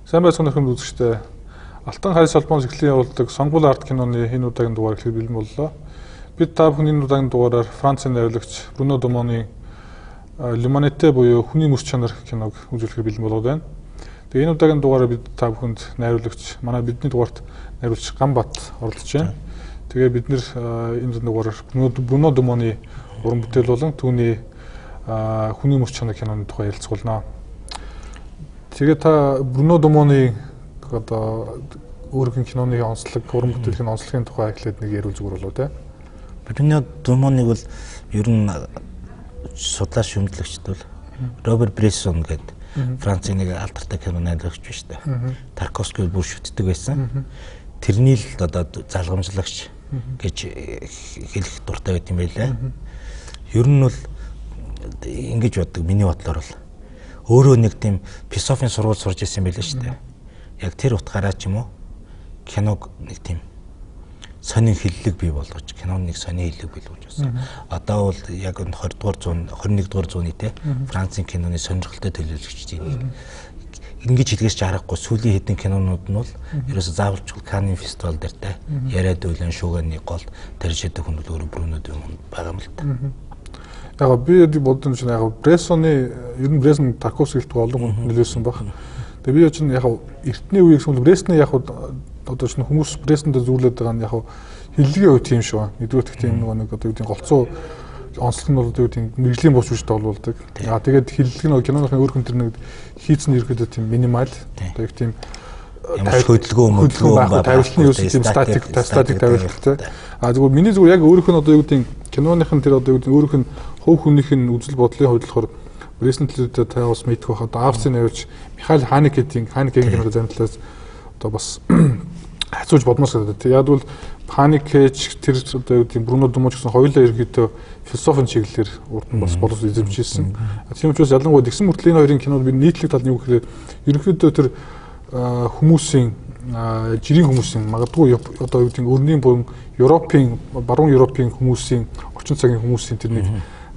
Сайн байцгаана уу үзэгчдээ. Алтан хайр холбоон зэхлийн явуулдаг Сонгуул арт киноны энэ удаагийн дугаар эхлэх бэлэн боллоо. Бид та бүхэн энэ удаагийн дугаараар Францын найруулагч Бруно Думоны L'Humanité буюу хүний мөс чанар киног үзүүлэхээр бэлэн болоод байна. Тэгээ энэ удаагийн дугаараар бид та бүхэнд найруулагч манай бидний дугаарт найруулагч Ганбат оролцож байна. Тэгээ бид нэр энэ дугаараар Бруно Думоны уран бүтээл болон түүний хүний мөс чанар киноны тухай ярилцгаулна. Тэгээ та Бруно Думоны одоо өөрийнх нь киноны онцлог, уран бүтээлийн онцлогийн тухай эхлээд нэг ярил зүгээр болоо те. Бруно Думоныг бол ер нь судлаач шүмжлэгчд бол Роберт Брессон гэдэг Францын нэг алдартай кино найруулагч биш үү? Тарковский бүр шүтдэг байсан. Тэрний л одоо залгамжлагч гэж хэлэх дуртай байт юм байлаа. Ер нь бол ингэж боддог миний бодлоор бол өөрөө нэг тийм философийн сургууль сурж ирсэн байлаа шүү дээ. Яг тэр утгаараа ч юм уу киног нэг тийм сонин хиллэг бий болгож, киног нэг сонин хиллэг бий болгож байсан. Одоо бол яг 20 дугаар зуун, 21 дугаар зууны те Францын киноны сонирхолтой төлөөлөгчдийн нэг ингэж хэлгээс ч аргагүй сүүлийн хэдэн кинонууд нь бол ерөөсө заавалчгүй Канны фестивал дээр те яриад үйлэн шүүгээний гол тарж яадаг хүн бол өөрөө Бруно Думон байгаа юм л та. Яг би бодсон чинь яг Брессоны ер нь Брессон Тарковский гэлтгүй олон хүн нөлөөлсөн баг. Тэгээ би чинь яг эртний үеийг эсвэл Брессны яг одоо чинь хүмүүс Брессонд зүүрлээд байгаа нь яг хиллэгийн хувьд тийм шүү. Нэгдүгээр их тийм нэг одоо юу гэдэг голцоо онцлог нь бол одоо юу гэдэг мэрэгжлийн бууч үжтэй холбогддог. Аа тэгээд хиллэг нь киноныхын өөр хүн тэр нэг хийцэн ерөөдөө тийм минимал одоо их тийм ямар хөдөлгөөн тавилтны ерөөсөө тийм статик тавилттай. А зүгээр миний зүгээр яг өөрийнх нь одоо юу гэдэг киноных нь тэр одоо юу гэдэг өөрийнх нь хувь хүнийх нь үзэл бодлын хувьд болохоор Брессон төлөөдөө та бас мэдэх байх. Одоо Австрийн найруулагч Михаил Ханекегийн киног зарим талаас одоо бас хацууж бодмоос гэдэг. Яг бол Ханекеч тэр одоо юу гэдэг Бруно Думон ч гэсэн хоёулаа ерөнхийдөө философийн чиглэлээр урд нь бас боловс эзэмшижсэн. Тийм учраас ялангуяа тэгсэн мөртлөө энэ хоёрын кинод би нийтлэг тал нь юу гэхээр ерөнхийдөө тэр хүмүүсийн жирийн хүмүүсийн магадгүй одоо юу гэдэг өрний бүрэн Европын баруун Европын хүмүүсийн орчин цагийн хүмүүсийн тэр нэг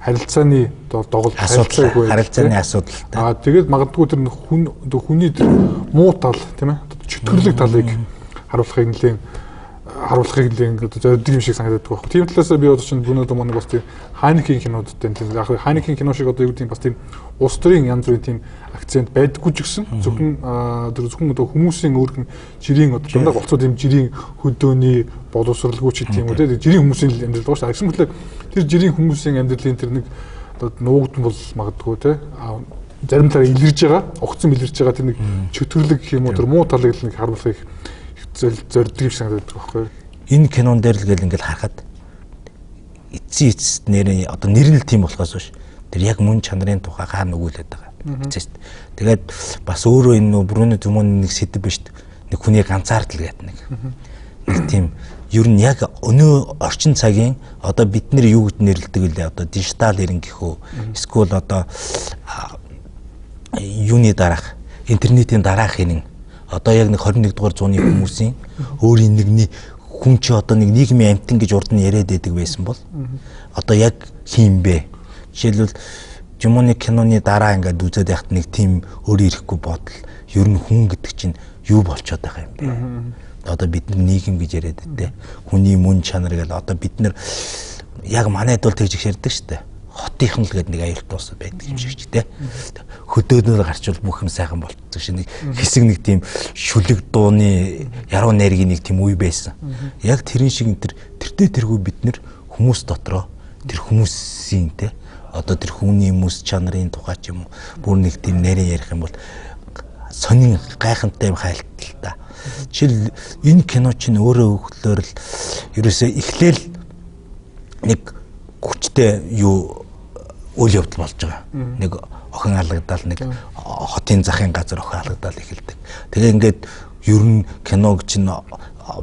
харилцааны доголд харилцааны асуудал. Аа тэгээд магадгүй тэр хүн хүний тэр муу тал тийм ээ чөтгөрлөг талыг харуулахыг нэлээд одоо зорддог юм шиг санагдаад байх. Тийм талаас би одоо чинь Бруно Думоныг бас тийм Ханекийн кинодтай тийм яг Ханекийн кино шиг одоо юу гэдэг бас тийм улс төрийн янз бүрийн тийм акцент байдаггүй ч гэсэн зөвхөн тэр зөвхөн одоо хүмүүсийн өөрх нь жирийн одоо дандаа голцоо тийм жирийн хөдөөний боловсралгүй ч гэдэг юм уу тийм жирийн хүмүүсийн амьдрал байгаа шүү дээ. Тэгсэн мэтлээ тэр жирийн хүмүүсийн амьдралын тэр нэг одоо нуугдсан бол магадгүй тийм зарим талаар илэрж байгаа, огцом илэрж байгаа тэр нэг чөтгөрлөг гэх юм уу тэр муу талыг л нэг харуулахыг зорддог юм шиг санагдаад байгаа байхгүй юу? Энэ кинон дээр л гэл ингээл харахад эцсийн эцэст нэр одоо нэр нь л тийм болохоос биш тэр яг мөн чанарын тухай хаана өгүүлээд байгаа. Эцэст. Тэгээд бас өөрөө энэ нөө Бруно Думоны нэг сэдв биш нэг хүний ганцаардал гэдэг нэг. Нэг тийм ер нь яг өнөө орчин цагийн одоо бид нэр юу гэж нэрлэдэг вэ? Одоо дижитал эрен гэх үү? Эсвэл одоо юуны дараах интернетийн дараах хэрэг одоо яг нэг 21 дугаар зууны хүмүүсийн өөрийн нэг хүн чи одоо нэг нийгмийн амьтан гэж урд нь яриад байдаг байсан бол одоо яг хийм бэ? Жишээлбэл Жумоны киноны дараа ингээд үзээд байхад нэг тийм өөр ирэхгүй бодол ер нь хүн гэдэг чинь юу болчоод байгаа юм бэ? Одоо бид нар нийгэм гэж яриад байдаг. Хүний мөн чанар гэл одоо бид нар яг манайд бол тэгж их ярьдаг шүү дээ. Хотынхан л гэдэг нэг аюултай ус байдаг юм шиг ч тийм. Хөдөөнөөр гарчвал бүх юм сайхан болчихсон шиг нэг хэсэг нэг тийм шүлэг дууны яруу найргийн нэг тийм үе байсан. Яг тэрэн шиг энэ тэртээ тэргүй бид нэр хүмүүс дотроо тэр хүмүүсийн те одоо тэр хүний мэс чанарын тухай ч юм уу бүр нэг тийм нарийн ярих юм бол сонин гайхамтай юм хайлтал та. Жишээл энэ кино чинь өөрөө өглөөр л ерөөсөө эхлээл нэг хүчтэй юу үйл явдал болж байгаа. Нэг охин алгадал нэг хотын захын газар охин алгадал эхэлдэг. Тэгээ ингээд ер нь киног чинь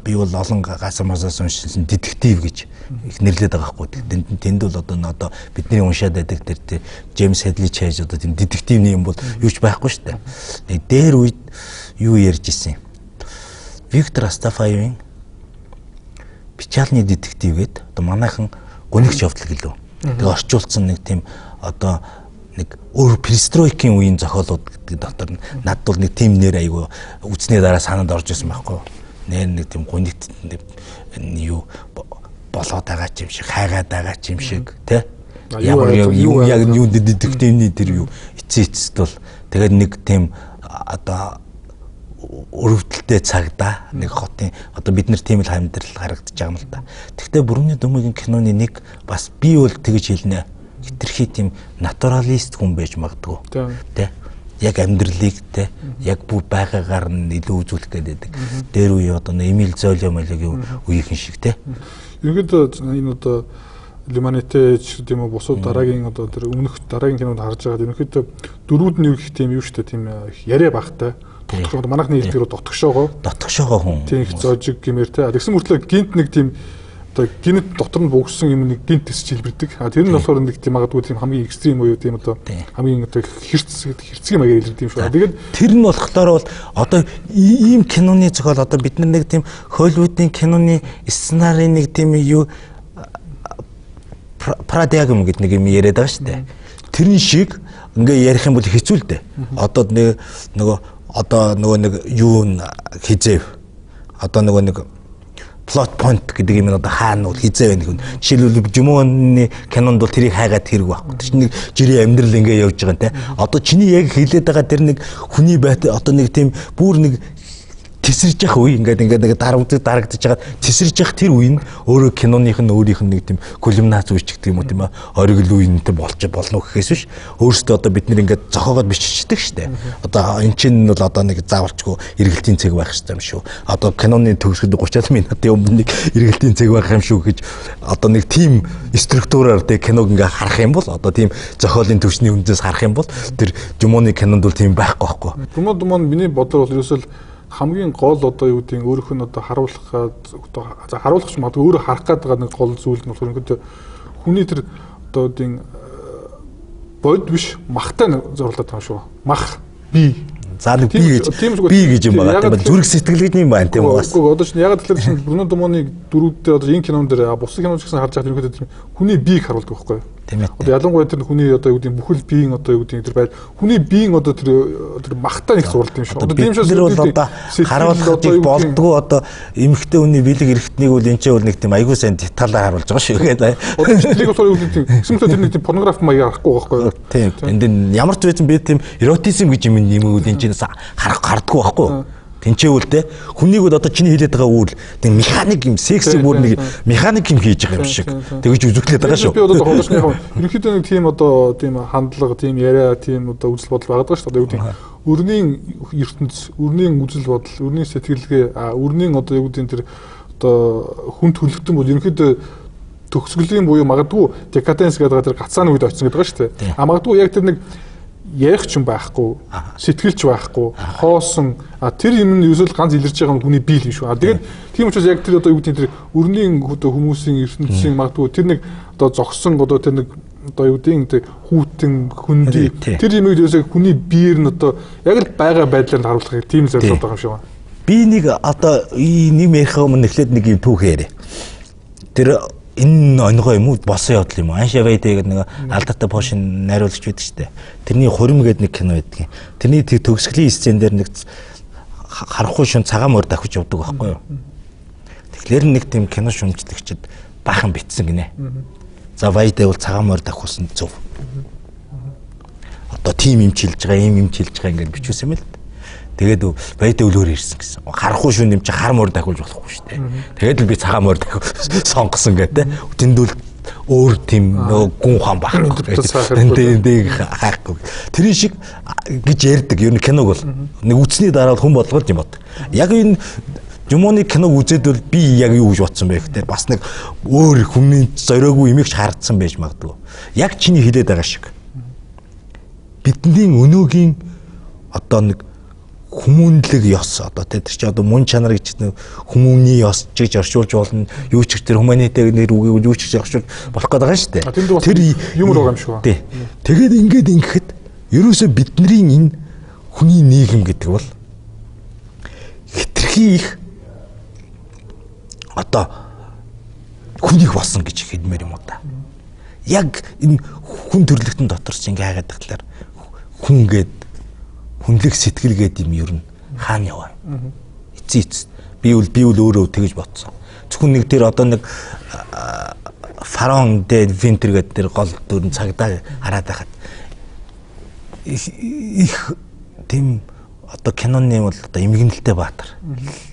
би бол олон газар масаас уншсан детектив гэж их нэрлэдэг байгаа хгүй. Тэнд бол одоо бидний уншаад байдаг тэр Джеймс Хедли Чейз одоо тийм детективний юм бол юу ч байхгүй шүү дээ. Нэг дээр үед юу ярьж исэн. Виктор Астафаевын Печальны детектив гээд одоо манайхан гунигч явдал гэлөө. Тэгээ орчуулсан нэг тийм одоо нэг өөр перестройкийн үеийн зохиолууд гэдэг дотор нь надад бол нэг тийм нэр айгүй үзнээ дараа санаанд орж ирсэн байхгүй. Нэр нэг тийм гунигт юу болоод байгаа ч юм шиг, хайгаад байгаа ч юм шиг, тэ? Ямар юу яг юу детективний тэр юу эцсийн эцэст бол тэгээд нэг тийм одоо өрөвдөлтэй цагдаа нэг хотын одоо бид нар тийм л амьдрал харагдаж байгаа юм л да. Тэгвэл Бүрүмний Дүмигийн киноны нэг бас би бол тэгж хэлнэ. Хитрхи тийм натуралист хүн байж магадгүй. Тэ? Яг амьдралыг тэ яг бүх байгаагаар нь илүү үзүүлэх гэдэг. Дээр үе одоо Эмил Золио молиогийн үеийнхэн шиг тэ. Ерөнхийдөө энэ одоо Лиманите ч гэдэм үү бусад дараагийн одоо тэр өмнөх дараагийн кинонд харж байгаад ерөнхийдөө дөрүүд нь юу гэх тийм юу штэ тийм яриа багтай. Дотгошоо манайхны хэлдгээр дотгошоогоо. Дотгошоогоо хүн. Тийм их зожиг гэмээр тэ. Тэгсэн мөртлөө гинт нэг тийм одоо гинт дотор нь бугсан юм нэг гинт төсч илбэрдэг. А тэр нь болохоор нэг тийм магадгүй тийм хамгийн экстрим буюу тийм одоо хамгийн одоо хэрцгий маягаар илэрдэг юм шиг. Тэгээд тэр нь болохоор бол одоо ийм киноны зохиол одоо бид нар нэг тийм Холливуудын киноны сценарийн нэг тийм юу парадигм гэдэг нэг юм яриад байгаа шүү дээ. Тэрэн шиг ингээ ярих юм бол хэцүү л дээ. Одоо нэг нөгөө одоо нөгөө нэг юу хизээв. Одоо нөгөө нэг plot point гэдэг юм одоо хаана бол хизээ байна гэх. Жишээлбэл Жумоны кинонд бол тэрийг хайгаад хэрэг байхгүй. Тэр чинь нэг жирийн амьдрал ингээ явж байгаа юм те. Одоо чиний яг хэлээд байгаа тэр нэг хүний байт одоо нэг тийм бүр нэг тесэрж явах үе ингээд ингээд нэг дарагдаж байгаа тесэрж явах тэр үе нь өөрөө киноных нь өөрийнх нь нэг тийм кульминац үе ч гэдэг юм уу тийм оригл үе нь тийм болж болно гэхээс биш өөрөөсөө одоо бид нэр ингээд зохиогоод биччихдэг штэ. Одоо эн чинь бол одоо нэг заавалчгүй эргэлтийн цэг байх хэрэгтэй юм шүү. Одоо киноны төгсгөл 30 минутын өмнө нэг эргэлтийн цэг байх юм шүү гэж одоо нэг тийм структураар тэг киног ингээд харах юм бол одоо тийм зохиолын төвшний үндсээс харах юм бол тэр Жумоны кинонд бол тийм байхгүй байхгүй. Жумон Думон миний бодлоор бол ерөөсөө хамгийн гол одоо юу гэдэг өөрөх нь одоо харуулах одоо харуулах ч магадгүй өөрөө харах гээд байгаа нэг гол зүйл нь болохоор ингээд хүний тэр одоо гэдэг бод биш махтай зориулаад байгаа юм шүү. Мах би за нэг би гэж би гэж юм байгаа тийм зүрх сэтгэл гэж юм байна тийм үү бас. Үгүй одоо чинь ягаад тэгэхээр чинь Бруно Думоны дөрүүдтэй одоо энэ кинон дээр бусад кинонд ч гэсэн харж байгаа ерөнхийдөө тийм хүний биеийг харуулдаг байхгүй юу? Тийм ээ. Одоо ялангуяа тэр хүний одоо юу гэдэг бүхэл биеийн одоо юу гэдэг тэр байр хүний биеийн одоо тэр махтай нэг зурлалт юм шүү. Одоо тийм шиг бол одоо харуулах болдгоо одоо эмэгтэй хүний бэлэг эрхтнийг бол энэ ч бол нэг тийм айгуу сайн деталаар харуулж байгаа шүү гэдэг. Одоо тэрийг болохоор юу гэдэг тийм гэсэн мэт тэр нэг тийм порнографи маягаар харахгүй байхгүй юу? Тийм. Энд ямар ч байсан би тийм эротизм гэж юм нэмэгүүд энэ чинь харах гардггүй байхгүй юу? Тэнцээвэл те хүнийг бол одоо чиний хэлээд байгаа үйл тэг механик юм секси бүр нэг механик юм хийж байгаа юм шиг тэгэж үзэгдлээд байгаа шүү. Би одоо худалч яг ерөнхийдөө нэг тийм одоо тийм хандлага, тийм яриа, тийм одоо үзэл бодол байгаад байгаа шүү. Одоо юу гэдэг өрнийн ертөнц, өрнийн үзэл бодол, өрнийн сэтгэлгээ, өрнийн одоо юу гэдэг тэр одоо хүн төлөвтөн бол ерөнхийдөө төгсгөлийн буюу магадгүй декаденс гэдэг тэр гацааны үед очсон гэдэг байгаа шүү дээ. А магадгүй яг тэр нэг ярих ч юм байхгүй, сэтгэлч байхгүй, хоосон тэр юм нь ерөөсөө ганц илэрч байгаа нь хүний бие юм шүү. А тэгээд тийм учраас яг тэр одоо юу гэдэг тэр өрнийн одоо хүмүүсийн ертөнцийн магадгүй тэр нэг одоо зогсон одоо тэр нэг одоо юу гэдэг тэр хүүтэн хөндөй тэр юмыг ерөөсөө хүний биеэр нь одоо яг л байгаа байдлаар нь харуулах тийм зорилготой байгаа юм шиг байна. Би нэг одоо нэг ярих өмнө эхлээд нэг юм түүх яриа. Тэр энэ онгой юм уу босон явдал юм уу? Аншаа Вайдэ гэдэг нэг алдартай Пошин найруулагч байдаг шүү дээ. Тэрний Хурим гэдэг нэг кино байдаг. Тэрний төгсгөлийн сцен дээр нэг харахгүй шун цагаан мөр давхиж явдаг байхгүй юу? Тэгэхээр нэг тийм кино шүмжлэгчд баахан битсэн гинэ. За Вайдэ бол цагаан мөр давхуулсан зөв. Одоо тийм юм чилж байгаа, ийм юм чилж байгаа ингээд бичүүлсэн юм л. Тэгээд Вайдэ өлөөр ирсэн гэсэн. Харахгүй шүн юм чи хар мөр дахиулж болохгүй шүү дээ. Тэгээд л би цагаан мөр дахиул сонгосон гэдэг. Тэндүүл өөр тийм нөгөө гүн хаан байхгүй. Тэнд хайхгүй. Тэр шиг гэж ярьдаг. Ер нь киног бол нэг үтсний дараа хүн болгол юм бод. Яг энэ Жумоны киног үзээд бол би яг юу гэж бодсон бэ гэхээр бас нэг өөр хүний зориогүй юмыг ч хардсан байж магадгүй. Яг чиний хэлээд байгаа шиг. Бидний өнөөгийн одоо нэг хүмүүнлэг ёс одоо тэр чи одоо мөн чанар гэж хүмүүний ёс гэж орчуулж болно. Юу ч тэр хуманитэ нэр үгийг юу ч гэж орчуулж болох гээд байгаа шүү дээ. Тэр юмор байгаа юм шиг байна. Тий. Тэгээд ингээд ингэхэд ерөөсөө бидний энэ хүний нийгэм гэдэг бол хитрхи их одоо хүнийг болсон гэж хэлмээр юм уу та. Яг энэ хүн төрлөختөн дотор ч ингээ хайгаад тахлаар хүн гээд хүнлэг сэтгэл гээд юм ер нь хаана яваа. Эцсийн эцэст би бол өөрөө тэгж бодсон. Зөвхөн нэг тэр одоо нэг Фарон де Винтер гэдэг тэр гол дүрэн цагдаа хараад байхад их тийм одоо киноны бол одоо эмгэнэлтэй баатар.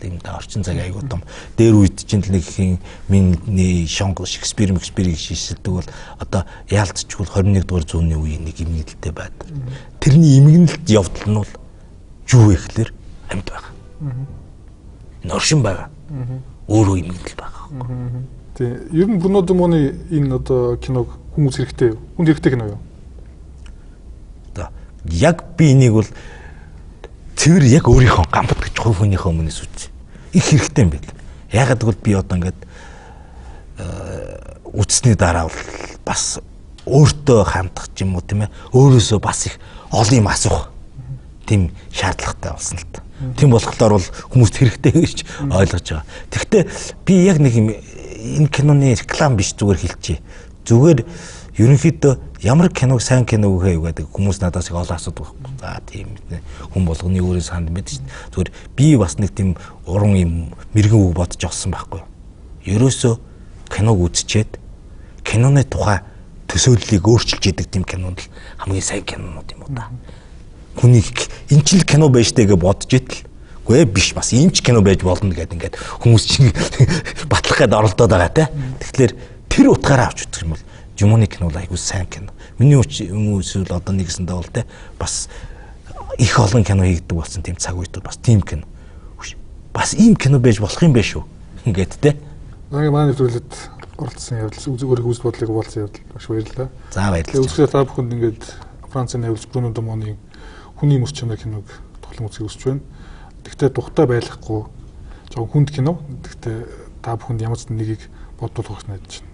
Тийм да орчин цаг айгуу том. Дээр үед чинь л нэг хин миний Шонг Шекспир Шекспирийг шишилдэг бол одоо яалтчгүй 21 дугаар зууны үеийн нэг эмгэнэлтэй баатар. Тэрний эмгэнэлт явдал нь бол юу вэ гэхлээр амьд байгаа. Энэ оршин байгаа. Өөрөө эмгэнэл байгаа. Тийм. Ер нь Бруно Демоны энэ одоо киног хүмүүс хэрэгтэй юу? Хүнд хэрэгтэй кино юу? Одоо яг би энийг бол цэвэр яг өөрийнхөө гамбат гэж хувь хүнийхээ өмнөөс үзсэн. Их хэрэгтэй юм байл. Яагаад гэвэл би одоо ингээд үзсний дараа бол бас өөртөө хандах ч юм уу тийм ээ өөрөөсөө бас их олон юм асуух тийм шаардлагатай болсон л та. Тийм болохоор бол хүмүүст хэрэгтэй гэж ойлгож байгаа. Тэгэхдээ би яг нэг юм энэ киноны реклам биш зүгээр хэлчихье. Зүгээр ерөнхийдөө ямар киног сайн кино вэ гэдэг хүмүүс надаас их олон асуудаг байхгүй. За тийм хүн болгоны өөрийн санд мэдэж шүү дээ. Зүгээр би бас нэг тийм уран юм мэрэгэн үг бодож олсон байхгүй. Ерөөсөө киног үзчихэд киноны тухай төсөөллийг өөрчилж идэг тийм кинонд л хамгийн сайн кинонууд юм уу та. Хүний энэ ч л кино байж тээ гэж бодож итэл үгүй биш бас ийм ч кино байж болно гэдэг ингээд хүмүүс чинь батлах гээд оролдоод байгаа те. Тэгэхээр тэр утгаараа авч үзэх юм бол Жумоны кино бол айгүй сайн кино. Миний үзвэл одоо нэгэсэндээ бол те бас их олон кино хийгдэг болсон тийм цаг үед бас тийм кино. Бас ийм кино байж болох юм байна шүү. Ингээд те. Манай нэвтрүүлэлд оролцсон явдал өөрийнхөө үзэл бодлыг хуваалцсан явдал маш баярлалаа. За баярлалаа. Үзэгчдээ та бүхэнд ингээд Францын найруулагч Бруно Демоны Хүний мөс чанар киног тоглон үзэхийг хүсэж байна. Тэгтээ тухтай байлахгүй жоохон хүнд кино. Тэгтээ та бүхэнд ямар ч нэгийг бодуулах гэж найдаж байна.